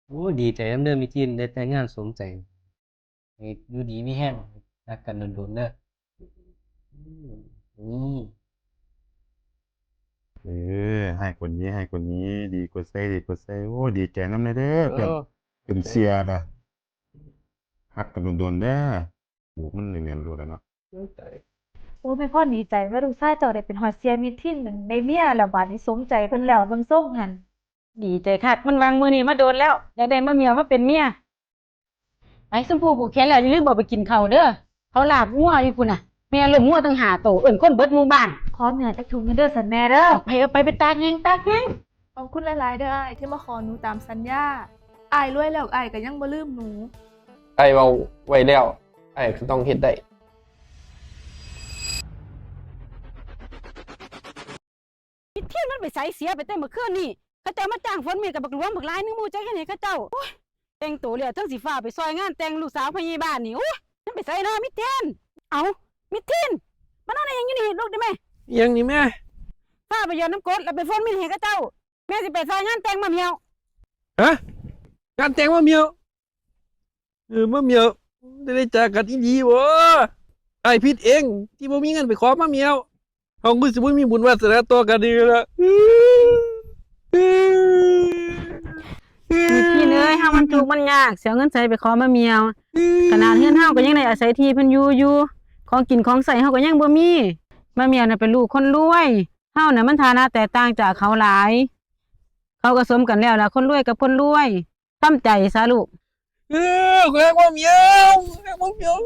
ໂອ້ ດີໃຈນຳເດີມິທີນ ໄດ້ແຕ່ງງານສົມໃຈ. ໃຫ້ຢູ່ດີມີແຮງ ຮັກກັນດົນໆເດີ. ອືມ ເອີ ໃຫ້ຄົນດີ ໃຫ້ຄົນດີ ດີກວ່າໃສ່ ດີກວ່າໃສ່. ໂອ້ ດີໃຈນຳແດ່ເດີເພື່ອນ ເປັນເຊື່ອລະ ຮັກກັນດົນໆເດີ. ປູກມັນແໜ້ນໆໂລດລະເນາະ. ໂອ້ ແມ່ພອນດີໃຈວ່າລູກຊາຍເຈົ້າໄດ້ເປັນຮອດເຊື່ອມິທີນ ໄດ້ເມຍແລ້ວ ບາດນີ້ສົມໃຈເພິ່ນແລ້ວ ເບິ່ງຊົງຫັ້ນ. ດີໃຈຄັກ ມັນຫວັງມື້ນີ້ມາດົນແລ້ວ ຢາກໄດ້ມະໝຽວມາເປັນເມຍ. ໄປ ຊົມພູຜູກແຂນແລ້ວ ຢ່າລືມບອກໄປກິນເຂົ້າເດີ ເຂົາລາບງົວຢູ່ພຸ້ນນະ ແມ່ລ້ຽງງົວຕັ້ງຫ້າໂຕ ເອີ້ນຄົນເບິດໝູ່ບ້ານ. ຂໍເນື້ອຈັກຖົງແດ່ເດີສັນແມ່ເດີ. ເອົາໄປ ເອົາໄປ ໄປຕາກແຫ້ງ ຕາກແຫ້ງ. ຂອບຄຸນຫຼາຍໆເດີອ້າຍ ທີ່ມາຂໍໜູຕາມສັນຍາ. ອ້າຍລວຍແລ້ວ ອ້າຍກໍຍັງບໍ່ລືມໜູ. ອ້າຍເວົ້າໄວ້ແລ້ວ ອ້າຍກໍຕ້ອງເຮັດໄດ້. ມິທີນມັນໄປໃສ ເສຍໄປແຕ່ມື້ຄືນນີ້. ເຂົາເຈົ້າມາຈ້າງຝົນມີດກັບບັກຫຼວງບັກຫຼາຍໜຶ່ງ ບໍ່ຮູ້ຈັກເຮັດໃຫ້ເຂົາເຈົ້າ. ໂອ້ຍ ແຕ່ງໂຕແລ້ວ ເຖິງຊິຟ້າວໄປຊ່ອຍງານແຕ່ງລູກສາວພະຍາບານນີ້. ໂອ້ຍ ມັນໄປໃສເນາະມິທີນ? ເອົ້າ ມິທີນ ມານອນອີ່ຫຍັງຢູ່ນີ້? ລຸກໄດ້ແມ່. ອີ່ຫຍັງນີ້ແມ່? ຟ້າວໄປຢອດນ້ຳກົດ ແລ້ວໄປຝົນມີດໃຫ້ເຂົາເຈົ້າ. ແມ່ຊິໄປຊ່ອຍງານແຕ່ງມະໝຽວ. ຮະ? ງານແຕ່ງມະໝຽວ? ເອີ ມະໝຽວ ໄດ້ຈາກກັນອີ່ຫຼີບໍ? ອ້າຍຜິດເອງ ທີ່ບໍ່ມີເງິນໄປຂໍມະໝຽວ. ເຮົາຄືຊິບໍ່ມີບຸນວາສະໜາຕໍ່ກັນອີກແລ້ວ. ມີດເອີຍ ເຮົາມັນທຸກມັນຍາກ ຊິເອົາເງິນໃສໄປຂໍມະໝຽວ? ຂະໜາດເຮືອນເຮົາກໍຍັງໄດ້ອາໄສທີ່ເພິ່ນຢູ່ຢູ່ ຂອງກິນຂອງໃຊ້ເຮົາກໍຍັງບໍ່ມີ. ມະໝຽວນະເປັນລູກຄົນລວຍ ເຮົານະມັນຖານະແຕກຕ່າງຈາກເຂົາຫຼາຍ. ເຂົາກໍສົມກັນແລ້ວລະ ຄົນລວຍກັບຄົນລວຍ. ທຳໃຈຊະລູກ. ເອີ ຂ້ອຍຮັກມະໝຽວ ຂ້ອຍຮັກມະໝຽວ.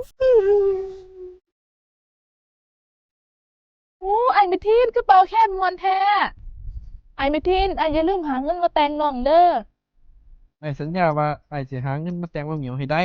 ໂອ້ ອ້າຍມິທີນ ຄືເປົ່າແຄນມ່ວນແທ້. ອ້າຍມິທີນ ອ້າຍຢ່າລືມຫາເງິນມາແຕ່ງນ້ອງເດີ. ອ້າຍສັນຍາວ່າອ້າຍຊິຫາເງິນມາແຕ່ງມະໝຽວໃຫ້ໄດ້.